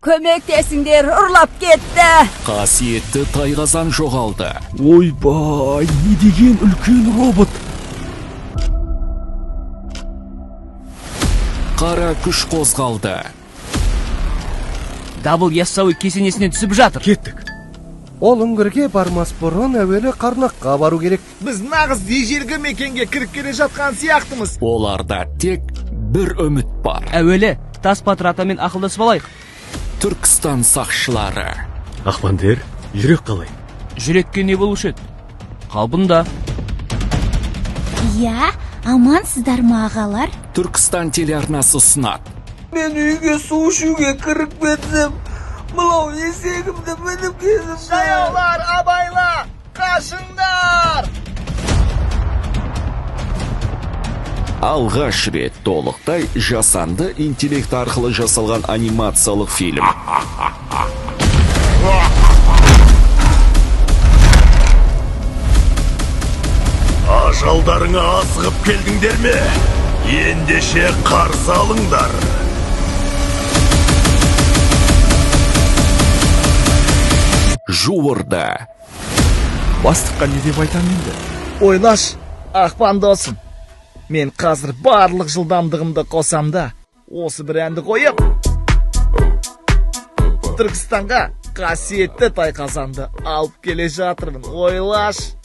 Көмектесіңдер, ұрлап кетті. Қасиетті тайқазан жоғалды. Ойбай, не деген үлкен робот! Қара күш қозғалды. Дабыл Яссауи кесенесінен түсіп жатыр. Кеттік. Ол үңгірге бармас бұрын әуелі Қарнаққа бару керек. Біз нағыз ежелгі мекенге кіріп келе жатқан сияқтымыз. Оларда тек бір үміт бар. Әуелі Тас батыр атамен ақылдасып алайық. Түркістан сақшылары. Ақпандер, жүрек қалай? Жүрекке не болушы еді? Қалпында. Иә, амансыздар ма, ағалар? Түркістан телеарнасы ұсынады. Мен үйге су ішуге кіріп кетсем, мынау есегімді мініп кетіпті. Жаяулар, абайла, қашыңдар! Алғаш рет толықтай жасанды интеллект арқылы жасалған анимациялық фильм. Ажалдарыңа асығып келдіңдер ме? Ендеше қарсы алыңдар. Жуырда. Бастыққа не деп айтамын енді? Ойлаш, Ақпан досым. Мен қазір барлық жылдамдығымды қосам да, осы бір әнді қойып, Түркістанға қасиетті тайқазанды алып келе жатырмын. Ойлаш.